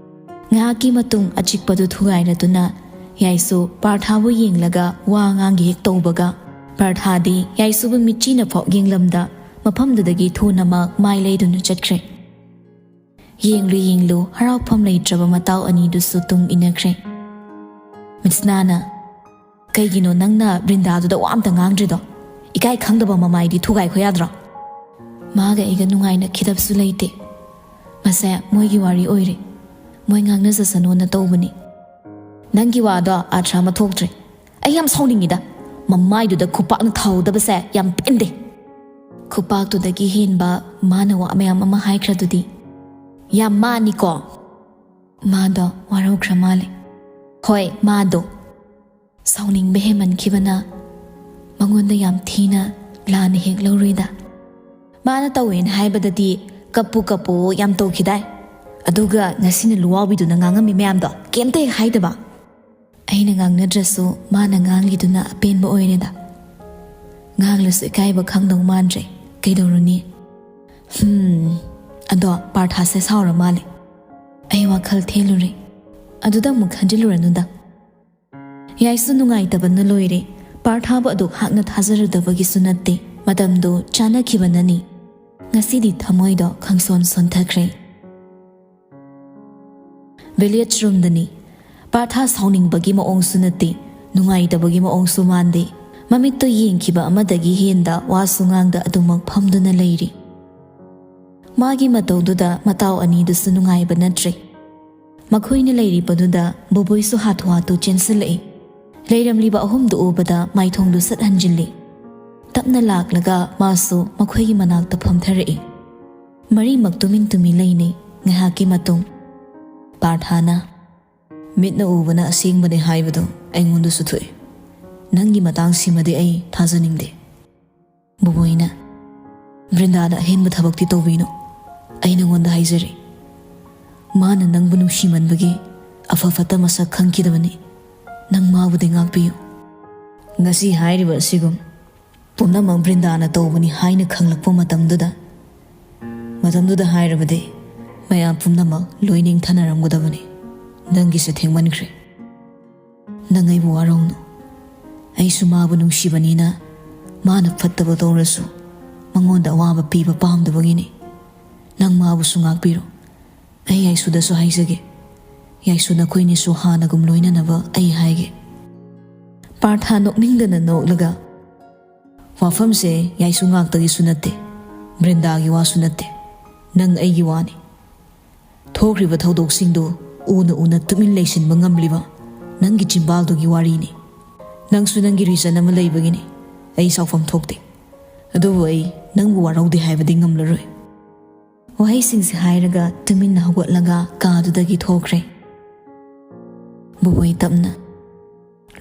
ꯉꯥꯏꯍꯥꯛꯀꯤ ꯃꯇꯨꯡ ꯑꯆꯤꯛꯄꯗꯨ ꯊꯨꯒꯥꯏꯔꯗꯨꯅ ꯌꯥꯏꯁꯨ ꯄꯥꯔꯊꯥꯕꯨ ꯌꯦꯡꯂꯒ ꯋꯥ ꯉꯥꯡꯒꯦ ꯍꯦꯛ ꯇꯧꯕꯒ, ꯄꯥꯔꯊꯥꯗꯤ ꯌꯥꯏꯁꯨꯕꯨ ꯃꯤꯠꯆꯤꯅ ꯐꯥꯎ ꯌꯦꯡꯂꯝꯗ ꯃꯐꯝꯗꯨꯗꯒꯤ ꯊꯨꯅꯃꯛ ꯃꯥꯏ ꯂꯩꯗꯨꯅ ꯆꯠꯈ꯭ꯔꯦ꯫ ꯌꯦꯡꯂꯨ ꯌꯦꯡꯂꯨ ꯍꯔꯥꯎꯐꯝ ꯂꯩꯇ꯭ꯔꯕ ꯃꯇꯥꯎ ꯑꯅꯤꯗꯨꯁꯨ ꯇꯨꯡ ꯏꯟꯅꯈ꯭ꯔꯦ꯫ ꯃꯤꯠꯁꯅꯥꯅ, "ꯀꯩꯒꯤꯅꯣ ꯅꯪꯅ ꯕ꯭ꯔꯤꯟꯗꯥꯗꯨꯗ ꯋꯥ ꯑꯝꯇ ꯉꯥꯡꯗ꯭ꯔꯤꯗꯣ? ꯏꯀꯥꯏ ꯈꯪꯗꯕ ꯃꯃꯥꯏꯗꯤ ꯊꯨꯒꯥꯏꯈꯣ ꯌꯥꯗ꯭ꯔꯣ?" "ꯃꯥꯒ ꯑꯩꯒ ꯅꯨꯡꯉꯥꯏꯅꯈꯤꯗꯕꯁꯨ ꯂꯩꯇꯦ꯫ ꯃꯁꯦ ꯃꯣꯏꯒꯤ ꯋꯥꯔꯤ ꯑꯣꯏꯔꯦ꯫ ꯃꯣꯏ ꯉꯥꯡꯅꯖꯁꯅꯣꯅ ꯇꯧꯕꯅꯤ꯫" "ꯅꯪꯒꯤ ꯋꯥꯗꯣ ꯑꯥꯔꯊ ꯑꯃ ꯊꯣꯛꯇ꯭ꯔꯦ꯫ ꯑꯩ ꯌꯥꯝ ꯁꯥꯎꯅꯤꯡꯉꯤꯗ꯫ ꯃꯃꯥꯏꯗꯨꯗ ꯈꯨꯄꯥꯛꯅ ꯊꯥꯍꯧꯗꯕꯁꯦ ꯌꯥꯝ ꯄꯦꯟꯗꯦ꯫" "ꯈꯨꯄꯥꯛꯇꯨꯗꯒꯤ ꯍꯦꯟꯕ ꯃꯥꯅ ꯋꯥ ꯃꯌꯥꯝ ꯑꯃ ꯍꯥꯏꯈ꯭ꯔꯗꯨꯗꯤ꯫" "ꯌꯥꯝ ꯃꯥꯅꯤꯀꯣ?" ꯃꯥꯗꯣ ꯋꯥꯔꯧꯈ꯭ꯔ ꯃꯥꯜꯂꯦ꯫ "ꯍꯣꯏ, ꯃꯥꯗꯣ꯫" ꯁꯥꯎꯅꯤꯡꯕ ꯍꯦꯟꯃꯟꯈꯤꯕꯅ ꯃꯉꯣꯟꯗ ꯌꯥꯝ ꯊꯤꯅ ꯂꯥꯟꯅ ꯍꯦꯛ ꯂꯧꯔꯨꯏꯗ꯫ "ꯃꯥꯅ ꯇꯧꯋꯦꯅ ꯍꯥꯏꯕꯗꯗꯤ ꯀꯞꯄꯨ ꯀꯞꯄꯨ ꯌꯥꯝ ꯇꯧꯈꯤꯗꯥꯏ? ꯑꯗꯨꯒ ꯉꯁꯤꯅ ꯂꯨꯋꯥꯎꯕꯤꯗꯨꯅ ꯉꯥꯡꯉꯝꯃꯤ ꯃꯌꯥꯝꯗꯣ ꯀꯩꯝꯇ ꯍꯦꯛ ꯍꯥꯏꯗꯕ?" ꯑꯩꯅ ꯉꯥꯡꯅꯗ꯭ꯔꯁꯨ ꯃꯥꯅ ꯉꯥꯡꯂꯤꯗꯨꯅ ꯑꯄꯦꯟꯕ ꯑꯣꯏꯔꯦꯗ꯫ ꯉꯥꯡꯂꯁꯨ ꯏꯀꯥꯏꯕ ꯈꯪꯗꯧ ꯃꯥꯟꯗ꯭ꯔꯦ꯫ ꯀꯩꯗꯧꯔꯨꯅꯤ? ꯍꯝ, ꯑꯗꯣ ꯄꯥꯔꯊꯥꯁꯦ ꯁꯥꯎꯔ ꯃꯥꯜꯂꯦ꯫ ꯑꯩ ꯋꯥꯈꯜ ꯊꯦꯜꯂꯨꯔꯦ꯫ ꯑꯗꯨꯗ ꯑꯃꯨꯛ ꯈꯟꯖꯤꯜꯂꯨꯔꯅꯨꯗ꯫ ꯌꯥꯏꯁꯨ ꯅꯨꯡꯉꯥꯏꯇꯕꯅ ꯂꯣꯏꯔꯦ꯫ ꯄꯥꯔꯊꯥꯕꯨ ꯑꯗꯨꯛ ꯍꯥꯛꯅ ꯊꯥꯖꯔꯨꯗꯕꯒꯤꯁꯨ ꯅꯠꯇꯦ꯫ ꯃꯇꯝꯗꯨ ꯆꯥꯟꯅꯈꯤꯕꯅꯅꯤ꯫ ꯉꯁꯤꯗꯤ ꯊꯃꯣꯏꯗꯣ ꯈꯪꯁꯣꯟ ꯁꯣꯟꯊꯈ꯭ꯔꯦ꯫ ꯚꯤꯂꯦꯖ ꯔꯨꯝꯗꯅꯤ꯫ ꯄꯥꯔꯊꯥ ꯁꯥꯎꯅꯤꯡꯕꯒꯤ ꯃꯑꯣꯡꯁꯨ ꯅꯠꯇꯦ, ꯅꯨꯡꯉꯥꯏꯇꯕꯒꯤ ꯃꯑꯣꯡꯁꯨ ꯃꯥꯟꯗꯦ꯫ ꯃꯃꯤꯠꯇꯨ ꯌꯦꯡꯈꯤꯕ ꯑꯃꯗꯒꯤ ꯍꯦꯟꯗ ꯋꯥꯁꯨ ꯉꯥꯡꯗ ꯑꯗꯨꯃꯛ ꯐꯝꯗꯨꯅ ꯂꯩꯔꯤ꯫ ꯃꯥꯒꯤ ꯃꯇꯧꯗꯨꯗ ꯃꯇꯥꯎ ꯑꯅꯤꯗꯨꯁꯨ ꯅꯨꯡꯉꯥꯏꯕ ꯅꯠꯇ꯭ꯔꯦ꯫ ꯃꯈꯣꯏꯅ ꯂꯩꯔꯤꯕꯗꯨꯗ ꯕꯣꯕꯣꯏꯁꯨ ꯍꯥꯊꯨ ꯍꯥꯊꯨ ꯆꯦꯟꯁꯤꯜꯂꯛꯏ꯫ ꯂꯩꯔꯝꯂꯤꯕ ꯑꯍꯨꯝꯗꯨ ꯎꯕꯗ ꯃꯥꯏꯊꯣꯡꯗꯨ ꯁꯠ ꯍꯟꯖꯤꯜꯂꯤ꯫ ꯇꯞꯅ ꯂꯥꯛꯂꯒ ꯃꯥꯁꯨ ꯃꯈꯣꯏꯒꯤ ꯃꯅꯥꯛꯇ ꯐꯝꯊꯔꯛꯏ꯫ ꯃꯔꯤꯃꯛ ꯇꯨꯃꯤꯟ ꯇꯨꯃꯤꯟ ꯂꯩꯅꯩ꯫ ꯉꯥꯏꯍꯥꯛꯀꯤ ꯃꯇꯨꯡ ꯄꯥꯔꯊꯥꯅ, "ꯃꯤꯠꯅ ꯎꯕꯅ ꯑꯁꯦꯡꯕꯅꯦ ꯍꯥꯏꯕꯗꯨ ꯑꯩꯉꯣꯟꯗꯁꯨ ꯊꯣꯛꯏ꯫ ꯅꯪꯒꯤ ꯃꯇꯥꯡꯁꯤꯃꯗꯤ ꯑꯩ ꯊꯥꯖꯅꯤꯡꯗꯦ꯫" ꯕꯣꯕꯣꯏꯅ, "ꯕ꯭ꯔꯤꯟꯗꯥꯅ ꯑꯍꯦꯟꯕ ꯊꯕꯛꯇꯤ ꯇꯧꯕꯤꯅꯨ꯫ ꯑꯩ ꯅꯉꯣꯟꯗ ꯍꯥꯏꯖꯔꯤ꯫ ꯃꯥꯅ ꯅꯪꯕꯨ ꯅꯨꯡꯁꯤꯃꯟꯕꯒꯤ ꯑꯐ ꯐꯠꯇ ꯃꯁꯛ ꯈꯪꯈꯤꯗꯕꯅꯤ꯫ ꯅꯪ ꯃꯥꯕꯨꯗꯤ ꯉꯥꯛꯄꯤꯌꯨ꯫" ꯉꯁꯤ ꯍꯥꯏꯔꯤꯕ ꯑꯁꯤꯒꯨꯝ ꯄꯨꯝꯅꯃꯛ ꯕ꯭ꯔꯤꯟꯗꯥꯅ ꯇꯧꯕꯅꯤ ꯍꯥꯏꯅ ꯈꯪꯂꯛꯄ ꯃꯇꯝꯗꯨꯗ, ꯃꯇꯝꯗꯨꯗ ꯍꯥꯏꯔꯕꯗꯤ ꯃꯌꯥꯝ ꯄꯨꯝꯅꯃꯛ ꯂꯣꯏ ꯅꯤꯡꯊꯅꯔꯝꯒꯗꯕꯅꯤ꯫ ꯅꯪꯒꯤꯁꯦ ꯊꯦꯡꯃꯟꯈ꯭ꯔꯦ꯫ ꯅꯪ ꯑꯩꯕꯨ ꯋꯥꯔꯧꯅꯨ꯫ ꯑꯩꯁꯨ ꯃꯥꯕꯨ ꯅꯨꯡꯁꯤꯕꯅꯤꯅ ꯃꯥꯅ ꯐꯠꯇꯕ ꯇꯧꯔꯁꯨ ꯃꯉꯣꯟꯗ ꯑꯋꯥꯕ ꯄꯤꯕ ꯄꯥꯝꯗꯕꯒꯤꯅꯤ꯫ ꯅꯪ ꯃꯥꯕꯨꯁꯨ ꯉꯥꯛꯄꯤꯔꯣ꯫ ꯑꯩ ꯌꯥꯏꯁꯨꯗꯁꯨ ꯍꯥꯏꯖꯒꯦ꯫ ꯌꯥꯏꯁꯨ ꯅꯈꯣꯏꯅꯤꯁꯨ ꯍꯥꯟꯅꯒꯨꯝ ꯂꯣꯏꯅꯅꯕ ꯑꯩ ꯍꯥꯏꯒꯦ꯫ ꯄꯥꯔꯊꯥ ꯅꯣꯛꯅꯤꯡꯗꯅ ꯅꯣꯛꯂꯒ, "ꯋꯥꯐꯝꯁꯦ ꯌꯥꯏꯁꯨ ꯉꯥꯛꯇꯒꯤꯁꯨ ꯅꯠꯇꯦ, ꯕ꯭ꯔꯤꯟꯗꯥꯒꯤ ꯋꯥꯁꯨ ꯅꯠꯇꯦ, ꯅꯪ ꯑꯩꯒꯤ ꯋꯥꯅꯤ꯫ ꯊꯣꯛꯈ꯭ꯔꯤꯕ ꯊꯧꯗꯣꯛꯁꯤꯡꯗꯨ ꯎꯅ ꯎꯅ ꯇꯨꯃꯤꯟ ꯂꯩꯁꯤꯟꯕ ꯉꯝꯂꯤꯕ ꯅꯪꯒꯤ ꯆꯤꯝꯕꯥꯜꯗꯨꯒꯤ ꯋꯥꯔꯤꯅꯤ꯫ ꯅꯪꯁꯨ ꯅꯪꯒꯤ ꯔꯤꯖꯟ ꯑꯃ ꯂꯩꯕꯒꯤꯅꯤ꯫ ꯑꯩ ꯁꯥꯎꯐꯝ ꯊꯣꯛꯇꯦ꯫ ꯑꯗꯨꯕꯨ ꯑꯩ ꯅꯪꯕꯨ ꯋꯥꯔꯧꯗꯦ ꯍꯥꯏꯕꯗꯤ ꯉꯝꯂꯔꯣꯏ꯫" ꯋꯥꯍꯩꯁꯤꯡꯁꯦ ꯍꯥꯏꯔꯒ ꯇꯨꯃꯤꯟꯅ ꯍꯧꯒꯠꯂꯒ ꯀꯥꯗꯨꯗꯒꯤ ꯊꯣꯛꯈ꯭ꯔꯦ꯫ ꯕꯣꯕꯣꯏ ꯇꯞꯅ,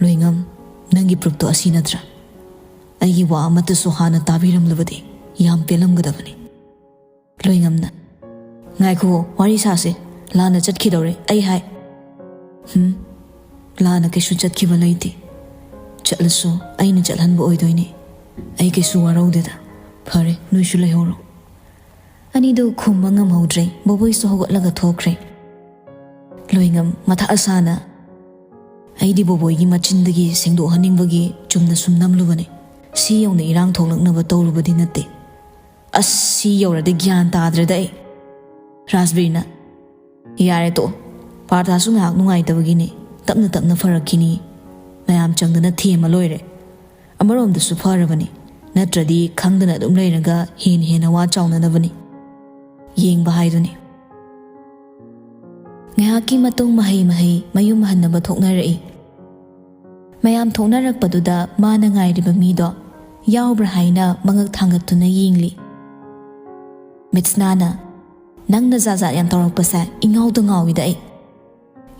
"ꯂꯣꯏꯉꯝ, ꯅꯪꯒꯤ ꯄ꯭ꯔꯨꯞꯇꯣ ꯑꯁꯤ ꯅꯠꯇ꯭ꯔꯥ? ꯑꯩꯒꯤ ꯋꯥ ꯑꯃꯠꯇꯁꯨ ꯍꯥꯟꯅ ꯇꯥꯕꯤꯔꯝꯂꯕꯗꯤ ꯌꯥꯝ ꯄꯦꯜꯂꯝꯒꯗꯕꯅꯤ꯫" ꯂꯣꯏꯉꯝꯅ, "ꯉꯥꯏꯈꯣ, ꯋꯥꯔꯤ ꯁꯥꯁꯦ꯫ ꯂꯥꯟꯅ ꯆꯠꯈꯤꯗꯧꯔꯦ, ꯑꯩ ꯍꯥꯏ꯫" "ꯍꯨꯝ?" ꯂꯥꯟꯅ ꯀꯩꯁꯨ ꯆꯠꯈꯤꯕ ꯂꯩꯇꯦ꯫ ꯆꯠꯂꯁꯨ ꯑꯩꯅ ꯆꯠꯍꯟꯕ ꯑꯣꯏꯗꯣꯏꯅꯦ꯫ ꯑꯩ ꯀꯩꯁꯨ ꯋꯥꯔꯧꯗꯦꯗ꯫ ꯐꯔꯦ, ꯅꯣꯏꯁꯨ ꯂꯩꯍꯧꯔꯣ꯫ ꯑꯅꯤꯗꯨ ꯈꯨꯝꯕ ꯉꯝꯍꯧꯗ꯭ꯔꯦ꯫ ꯕꯣꯕꯣꯏꯁꯨ ꯍꯧꯒꯠꯂꯒ ꯊꯣꯛꯈ꯭ꯔꯦ꯫ ꯂꯣꯏꯉꯝ ꯃꯊꯥ ꯁꯥꯅ, "ꯑꯩꯗꯤ ꯕꯣꯕꯣꯏꯒꯤ ꯃꯆꯤꯟꯗꯒꯤ ꯁꯦꯡꯗꯣꯛꯍꯟꯅꯤꯡꯕꯒꯤ ꯆꯨꯝꯅ ꯁꯨꯝ ꯅꯝꯂꯨꯕꯅꯦ꯫ ꯁꯤ ꯌꯧꯅ ꯏꯔꯥꯡ ꯊꯣꯛꯂꯛꯅꯕ ꯇꯧꯔꯨꯕꯗꯤ ꯅꯠꯇꯦ꯫ ꯑꯁ, ꯁꯤ ꯌꯧꯔꯗꯤ ꯒ꯭ꯌꯥꯟ ꯇꯥꯗ꯭ꯔꯦꯗ ꯑꯩ꯫" ꯔꯥꯖꯕꯤꯔꯅ, "ꯌꯥꯔꯦ ꯇꯣꯛꯑꯣ, ꯄꯥꯔꯊꯥꯁꯨ ꯉꯥꯏꯍꯥꯛ ꯅꯨꯡꯉꯥꯏꯇꯕꯒꯤꯅꯦ, ꯇꯞꯅ ꯇꯞꯅ ꯐꯔꯛꯈꯤꯅꯤ꯫ ꯃꯌꯥꯝ ꯆꯪꯗꯅ ꯊꯦꯝꯃ ꯂꯣꯏꯔꯦ꯫ ꯑꯃꯔꯣꯝꯗꯁꯨ ꯐꯔꯕꯅꯤ, ꯅꯠꯇ꯭ꯔꯗꯤ ꯈꯪꯗꯅ ꯑꯗꯨꯝ ꯂꯩꯔꯒ ꯍꯦꯟꯅ ꯍꯦꯟꯅ ꯋꯥ ꯆꯥꯎꯅꯅꯕꯅꯤ꯫ ꯌꯦꯡꯕ ꯍꯥꯏꯗꯨꯅꯤ꯫" ꯉꯥꯏꯍꯥꯛꯀꯤ ꯃꯇꯨꯡ ꯃꯍꯩ ꯃꯍꯩ ꯃꯌꯨꯝ ꯍꯟꯅꯕ ꯊꯣꯛꯅꯔꯛꯏ꯫ ꯃꯌꯥꯝ ꯊꯣꯛꯅꯔꯛꯄꯗꯨꯗ ꯃꯥꯅ ꯉꯥꯏꯔꯤꯕ ꯃꯤꯗꯣ ꯌꯥꯎꯕ꯭ꯔꯥ ꯍꯥꯏꯅ ꯃꯉꯛ ꯊꯥꯡꯒꯠꯇꯨꯅ ꯌꯦꯡꯂꯤ꯫ ꯃꯤꯠꯁꯅꯥꯅ, "ꯅꯪꯅ ꯖꯥꯠ ꯖꯥꯠ ꯌꯥꯝ ꯇꯧꯔꯛꯄꯁꯦ ꯏꯉꯥꯎꯗ ꯉꯥꯎꯏꯗ ꯑꯩ꯫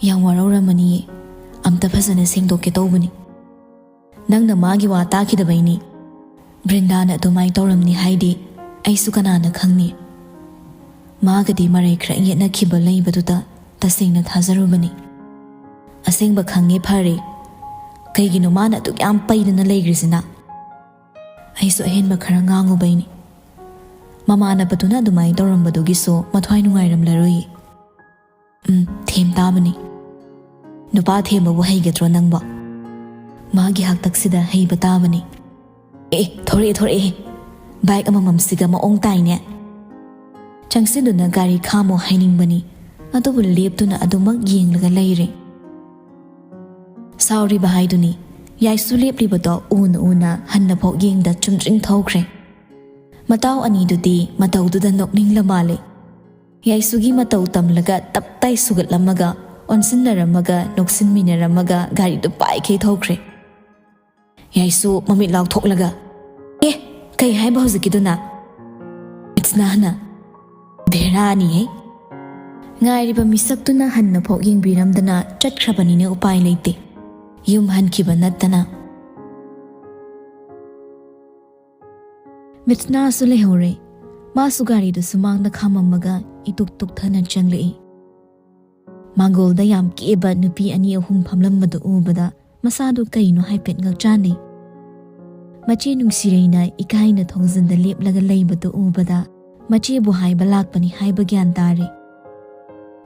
ꯌꯥꯝ ꯋꯥꯔꯧꯔꯝꯃꯅꯤꯌꯦ꯫ ꯑꯝꯇ ꯐꯖꯅ ꯁꯦꯡꯗꯣꯛꯀꯦ ꯇꯧꯕꯅꯤ꯫ ꯅꯪꯅ ꯃꯥꯒꯤ ꯋꯥ ꯇꯥꯈꯤꯗꯕꯩꯅꯤ꯫ ꯕ꯭ꯔꯤꯟꯗꯥꯅ ꯑꯗꯨꯃꯥꯏꯅ ꯇꯧꯔꯝꯅꯤ ꯍꯥꯏꯗꯤ ꯑꯩꯁꯨ ꯀꯅꯥꯅ ꯈꯪꯅꯤ? ꯃꯥꯒꯗꯤ ꯃꯔꯩ ꯈꯔ ꯌꯦꯠꯅꯈꯤꯕ ꯂꯩꯕꯗꯨꯗ ꯇꯁꯦꯡꯅ ꯊꯥꯖꯔꯨꯕꯅꯤ꯫ ꯑꯁꯦꯡꯕ ꯈꯪꯉꯦ ꯐꯔꯦ꯫ ꯀꯩꯒꯤꯅꯣ ꯃꯥꯅ ꯑꯗꯨꯛ ꯌꯥꯝ ꯄꯩꯗꯅ ꯂꯩꯈ꯭ꯔꯤꯁꯤꯅ?" ꯑꯩꯁꯨ ꯑꯍꯦꯟꯕ ꯈꯔ ꯉꯥꯡꯉꯨꯕꯩꯅꯤ꯫ ꯃꯃꯥꯟꯅꯕꯗꯨꯅ ꯑꯗꯨꯃꯥꯏꯅ ꯇꯧꯔꯝꯕꯗꯨꯒꯤꯁꯨ ꯃꯊ꯭ꯋꯥꯏ ꯅꯨꯡꯉꯥꯏꯔꯝꯂꯔꯣꯏꯌꯦ꯫ ꯎꯝ, ꯊꯦꯝ ꯇꯥꯕꯅꯤ꯫ ꯅꯨꯄꯥ ꯊꯦꯝꯕꯕꯨ ꯍꯩꯒꯗ꯭ꯔꯣ ꯅꯪꯕꯣ? ꯃꯥꯒꯤ ꯍꯥꯛꯇꯛꯁꯤꯗ ꯍꯩꯕ ꯇꯥꯕꯅꯤ꯫ ꯑꯦ, ꯊꯣꯔꯛꯑꯦ, ꯊꯣꯔꯛꯑꯦ꯫ ꯕꯥꯏꯛ ꯑꯃꯃꯝꯁꯤꯒ ꯃꯑꯣꯡ ꯇꯥꯏꯅꯦ꯫ ꯆꯪꯁꯤꯟꯗꯨꯅ ꯒꯥꯔꯤ ꯈꯥꯝꯃꯣ ꯍꯥꯏꯅꯤꯡꯕꯅꯤ, ꯑꯗꯨꯕꯨ ꯂꯦꯞꯇꯨꯅ ꯑꯗꯨꯃꯛ ꯌꯦꯡꯂꯒ ꯂꯩꯔꯦ꯫ ꯁꯥꯎꯔꯤꯕ ꯍꯥꯏꯗꯨꯅꯤ꯫ ꯌꯥꯏꯁꯨ ꯂꯦꯞꯂꯤꯕꯗꯣ ꯎꯅ ꯎꯅ ꯍꯟꯅꯐꯥꯎ ꯌꯦꯡꯗ ꯆꯨꯝꯗ꯭ꯔꯤꯡ ꯊꯧꯈ꯭ꯔꯦ꯫ ꯃꯇꯥꯎ ꯑꯅꯤꯗꯨꯗꯤ ꯃꯇꯧꯗꯨꯗ ꯅꯣꯛꯅꯤꯡꯂ ꯃꯥꯜꯂꯦ꯫ ꯌꯥꯏꯁꯨꯒꯤ ꯃꯇꯧ ꯇꯝꯂꯒ ꯇꯞ ꯇꯥꯏ ꯁꯨꯒꯠꯂꯝꯃꯒ, ꯑꯣꯟꯁꯤꯟꯅꯔꯝꯃꯒ, ꯅꯣꯛꯁꯤꯟꯃꯤꯟꯅꯔꯝꯃꯒ ꯒꯥꯔꯤꯗꯨ ꯄꯥꯏꯈꯩ ꯊꯧꯈ꯭ꯔꯦ꯫ ꯌꯥꯏꯁꯨ ꯃꯃꯤꯠ ꯂꯥꯎꯊꯣꯛꯂꯒ, "ꯑꯦ, ꯀꯩ ꯍꯥꯏꯕ ꯍꯧꯖꯤꯛꯀꯤꯗꯨꯅ?" ꯃꯤꯠꯁꯅꯥꯅ, "ꯕꯦꯔꯥꯅꯤꯍꯦ!" ꯉꯥꯏꯔꯤꯕ ꯃꯤꯁꯛꯇꯨꯅ ꯍꯟꯅꯐꯥꯎ ꯌꯦꯡꯕꯤꯔꯝꯗꯅ ꯆꯠꯈ꯭ꯔꯕꯅꯤꯅ ꯎꯄꯥꯏ ꯂꯩꯇꯦ, ꯌꯨꯝ ꯍꯟꯈꯤꯕ ꯅꯠꯇꯅ꯫ ꯃꯤꯠꯁꯅꯥꯁꯨ ꯂꯩꯍꯧꯔꯦ꯫ ꯃꯥꯁꯨ ꯒꯥꯔꯤꯗꯨ ꯁꯨꯃꯥꯡꯗ ꯈꯥꯝꯃꯝꯃꯒ ꯏꯇꯨꯛ ꯇꯨꯛꯊꯅ ꯆꯪꯂꯛꯏ꯫ ꯃꯥꯡꯒꯣꯜꯗ ꯌꯥꯝ ꯀꯦꯕ ꯅꯨꯄꯤ ꯑꯅꯤ ꯑꯍꯨꯝ ꯐꯝꯂꯝꯕꯗꯨ ꯎꯕꯗ ꯃꯁꯥꯗꯨ ꯀꯩꯅꯣ ꯍꯥꯏꯐꯦꯠ ꯉꯛꯆꯥꯟꯅꯩ꯫ ꯃꯆꯦ ꯅꯨꯡꯁꯤꯔꯩꯅ ꯏꯀꯥꯏꯅ ꯊꯣꯡꯖꯤꯟꯗ ꯂꯦꯞꯂꯒ ꯂꯩꯕꯗꯨ ꯎꯕꯗ ꯃꯆꯦꯕꯨ ꯍꯥꯏꯕ ꯂꯥꯛꯄꯅꯤ ꯍꯥꯏꯕ ꯒ꯭ꯌꯥꯟ ꯇꯥꯔꯦ꯫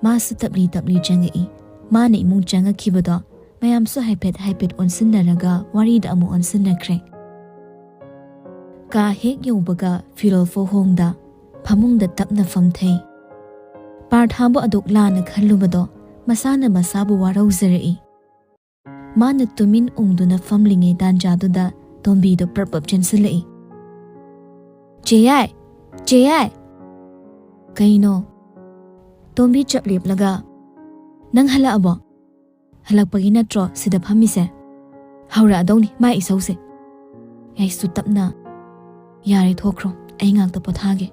ꯃꯥꯁꯨ ꯇꯞꯂꯤ ꯇꯞꯂꯤ ꯆꯪꯉꯛꯏ꯫ ꯃꯥꯅ ꯏꯃꯨꯡ ꯆꯪꯉꯛꯈꯤꯕꯗꯣ ꯃꯌꯥꯝꯁꯨ ꯍꯥꯏꯐꯦꯠ ꯍꯥꯏꯐꯦꯠ ꯑꯣꯟꯁꯤꯟꯅꯔꯒ ꯋꯥꯔꯤꯗ ꯑꯃꯨꯛ ꯑꯣꯟꯁꯤꯟꯅꯈ꯭ꯔꯦ꯫ ꯀꯥ ꯍꯦꯛ ꯌꯧꯕꯒ ꯐꯤꯔꯣꯜ ꯐꯥꯎ ꯍꯣꯡꯗ ꯐꯃꯨꯡꯗ ꯇꯞꯅ ꯐꯝꯊꯩ꯫ ꯄꯥꯔꯊꯥꯕꯨ ꯑꯗꯨꯛ ꯂꯥꯟꯅ ꯈꯜꯂꯨꯕꯗꯣ ꯃꯁꯥꯅ ꯃꯁꯥꯕꯨ ꯋꯥꯔꯧꯖꯔꯛꯏ꯫ ꯃꯥꯅ ꯇꯨꯃꯤꯟ ꯎꯪꯗꯨꯅ ꯐꯝꯂꯤꯉꯩ ꯇꯥꯟꯖꯥꯗꯨꯗ ꯇꯣꯝꯕꯤꯗꯣ ꯄ꯭ꯔꯞ ꯄ꯭ꯔꯞ ꯆꯦꯟꯁꯤꯜꯂꯛꯏ꯫ "ꯆꯦꯌꯥꯏ! ꯆꯦꯌꯥꯏ!" "ꯀꯩꯅꯣ?" ꯇꯣꯝꯕꯤ ꯆꯞ ꯂꯦꯞꯂꯒ, "ꯅꯪ ꯍꯜꯂꯛꯑꯕꯣ? ꯍꯜꯂꯛꯄꯒꯤ ꯅꯠꯇ꯭ꯔꯣ ꯁꯤꯗ ꯐꯝꯃꯤꯁꯦ? ꯍꯧꯔꯛꯑꯗꯧꯅꯤ ꯃꯥ ꯏꯁꯧꯁꯦ꯫" ꯌꯥꯏꯁꯨ ꯇꯞꯅ, "ꯌꯥꯔꯦ, ꯊꯣꯛꯈ꯭ꯔꯣ, ꯑꯩ ꯉꯥꯛꯇ ꯄꯣꯊꯥꯒꯦ꯫"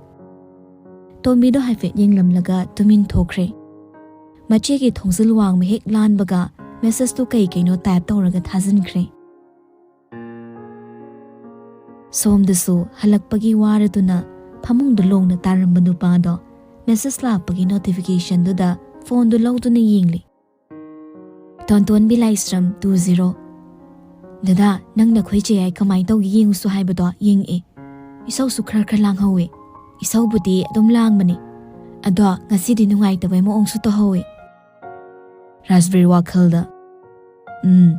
ꯇꯣꯝꯕꯤꯗꯣ ꯍꯥꯏꯐꯦꯠ ꯌꯦꯡꯂꯝꯂꯒ ꯇꯨꯃꯤꯟ ꯊꯣꯛꯈ꯭ꯔꯦ꯫ ꯃꯆꯦꯒꯤ ꯊꯣꯡꯖꯤꯜ ꯋꯥꯡꯃ ꯍꯦꯛ ꯂꯥꯟꯕꯒ ꯃꯦꯁꯦꯖꯇꯨ ꯀꯩ ꯀꯩꯅꯣ ꯇꯥꯏꯞ ꯇꯧꯔꯒ ꯊꯥꯖꯤꯟꯈ꯭ꯔꯦ꯫ ꯁꯣꯝꯗꯁꯨ ꯍꯜꯂꯛꯄꯒꯤ ꯋꯥꯔꯗꯨꯅ ꯐꯃꯨꯡꯗ ꯂꯣꯡꯅ ꯇꯥꯔꯝꯕ ꯅꯨꯄꯥꯗꯣ ꯃꯦꯁꯦꯖ ꯂꯥꯛꯄꯒꯤ ꯅꯣꯇꯤꯐꯤꯀꯦꯁꯟꯗꯨꯗ ꯐꯣꯟꯗꯨ ꯂꯧꯗꯨꯅ ꯌꯦꯡꯂꯤ꯫ "ꯇꯣꯟꯇꯣꯟꯕꯤ ꯂꯥꯏꯁ꯭ꯔꯝ ꯇꯨ ꯖꯤꯔꯣ꯫ ꯗꯗꯥ, ꯅꯪ ꯅꯈꯣꯏ ꯆꯦ ꯌꯥꯏ ꯀꯃꯥꯏꯅ ꯇꯧꯒꯦ ꯌꯦꯡꯉꯨꯁꯨ ꯍꯥꯏꯕꯗꯣ ꯌꯦꯡꯉꯛꯑꯦ꯫ ꯏꯁꯧꯁꯨ ꯈꯔ ꯈꯔ ꯂꯥꯡꯍꯧꯋꯦ꯫ ꯏꯁꯧꯕꯨꯗꯤ ꯑꯗꯨꯝ ꯂꯥꯡꯕꯅꯤ꯫ ꯑꯗꯣ ꯉꯁꯤꯗꯤ ꯅꯨꯡꯉꯥꯏꯇꯕꯩ ꯃꯑꯣꯡꯁꯨ ꯇꯧꯍꯧꯋꯦ꯫" ꯔꯥꯖꯕꯤꯔ ꯋꯥꯈꯜꯗ, "ꯎꯝ,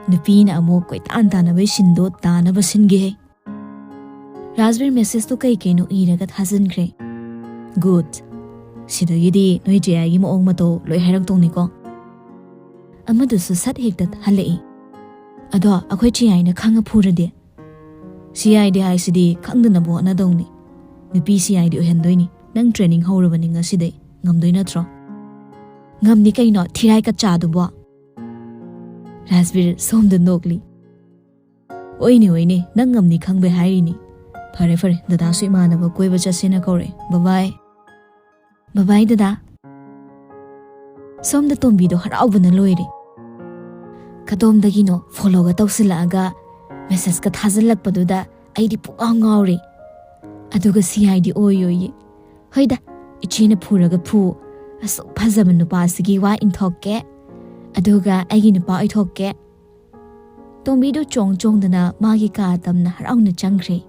ꯅꯨꯄꯤꯅ ꯑꯃꯨꯛ ꯀꯣꯏꯇꯥꯟ ꯇꯥꯟꯅꯕꯩ ꯁꯤꯟꯗꯣ ꯇꯥꯅꯕ ꯁꯤꯟꯒꯦꯍꯦ꯫" ꯔꯥꯖꯕꯤꯔ ꯃꯦꯁꯦꯖꯇꯨ ꯀꯩ ꯀꯩꯅꯣ ꯏꯔꯒ ꯊꯥꯖꯤꯟꯈ꯭ꯔꯦ꯫ "ꯒꯨꯗ꯫ ꯁꯤꯗꯒꯤꯗꯤ ꯅꯣꯏ ꯆꯦ ꯌꯥꯏꯒꯤ ꯃꯑꯣꯡ ꯃꯇꯧ ꯂꯣꯏ ꯍꯥꯏꯔꯛꯇꯧꯅꯤꯀꯣ꯫" ꯑꯃꯗꯨꯁꯨ ꯁꯠ ꯍꯦꯛꯇ ꯍꯜꯂꯛꯏ꯫ "ꯑꯗꯣ ꯑꯩꯈꯣꯏ ꯆꯦ ꯌꯥꯏꯅ ꯈꯪꯉ ꯐꯨꯔꯗꯤ?" "ꯁꯤ ꯑꯥꯏ ꯗꯤ ꯍꯥꯏꯁꯤꯗꯤ ꯈꯪꯗꯅꯕ ꯍꯣꯠꯅꯗꯧꯅꯤ꯫ ꯅꯨꯄꯤ ꯁꯤ ꯑꯥꯏ ꯗꯤ ꯑꯣꯏꯍꯟꯗꯣꯏꯅꯤ꯫ ꯅꯪ ꯇ꯭ꯔꯦꯅꯤꯡ ꯍꯧꯔꯕꯅꯤ ꯉꯁꯤꯗꯩ꯫ ꯉꯝꯗꯣꯏ ꯅꯠꯇ꯭ꯔꯣ?" "ꯉꯝꯅꯤ ꯀꯩꯅꯣ, ꯊꯤꯔꯥꯏ ꯀꯆꯥꯗꯨꯕꯣ꯫" ꯔꯥꯖꯕꯤꯔ ꯁꯣꯝꯗ ꯅꯣꯛꯂꯤ꯫ "ꯑꯣꯏꯅꯦ, ꯑꯣꯏꯅꯦ, ꯅꯪ ꯉꯝꯅꯤ ꯈꯪꯕꯩ ꯍꯥꯏꯔꯤꯅꯤ꯫ ꯐꯔꯦ, ꯐꯔꯦ, ꯗꯗꯥꯁꯨ ꯏꯃꯥꯟꯅꯕ ꯀꯣꯏꯕ ꯆꯠꯁꯦꯅ ꯀꯧꯔꯛꯑꯦ꯫ ꯕꯕꯥꯏ꯫" "ꯕꯕꯥꯏ, ꯗꯗꯥ꯫" ꯁꯣꯝꯗ ꯇꯣꯝꯕꯤꯗꯣ ꯍꯔꯥꯎꯕꯅ ꯂꯣꯏꯔꯦ꯫ ꯀꯗꯣꯝꯗꯒꯤꯅꯣ ꯐꯣꯂꯣꯒ ꯇꯧꯁꯤꯜꯂꯛꯑꯒ ꯃꯦꯁꯦꯖꯀ ꯊꯥꯖꯤꯜꯂꯛꯄꯗꯨꯗ ꯑꯩꯗꯤ ꯄꯨꯡꯉꯥꯎ ꯉꯥꯎꯔꯦ꯫ ꯑꯗꯨꯒ ꯁꯤ ꯑꯥꯏ ꯗꯤ ꯑꯣꯏ ꯑꯣꯏꯌꯦ꯫ ꯍꯣꯏꯗ, ꯏꯆꯦꯅ ꯐꯨꯔꯒ ꯐꯨ, ꯑꯁꯨꯛ ꯐꯖꯕ ꯅꯨꯄꯥꯁꯤꯒꯤ ꯋꯥ ꯏꯟꯊꯣꯛꯀꯦ, ꯑꯗꯨꯒ ꯑꯩꯒꯤ ꯅꯨꯄꯥ ꯑꯣꯏꯊꯣꯛꯀꯦ꯫ ꯇꯣꯝꯕꯤꯗꯨ ꯆꯣꯡ ꯆꯣꯡꯗꯅ ꯃꯥꯒꯤ ꯀꯥ ꯇꯝꯅ ꯍꯔꯥꯎꯅ ꯆꯪꯈ꯭ꯔꯦ꯫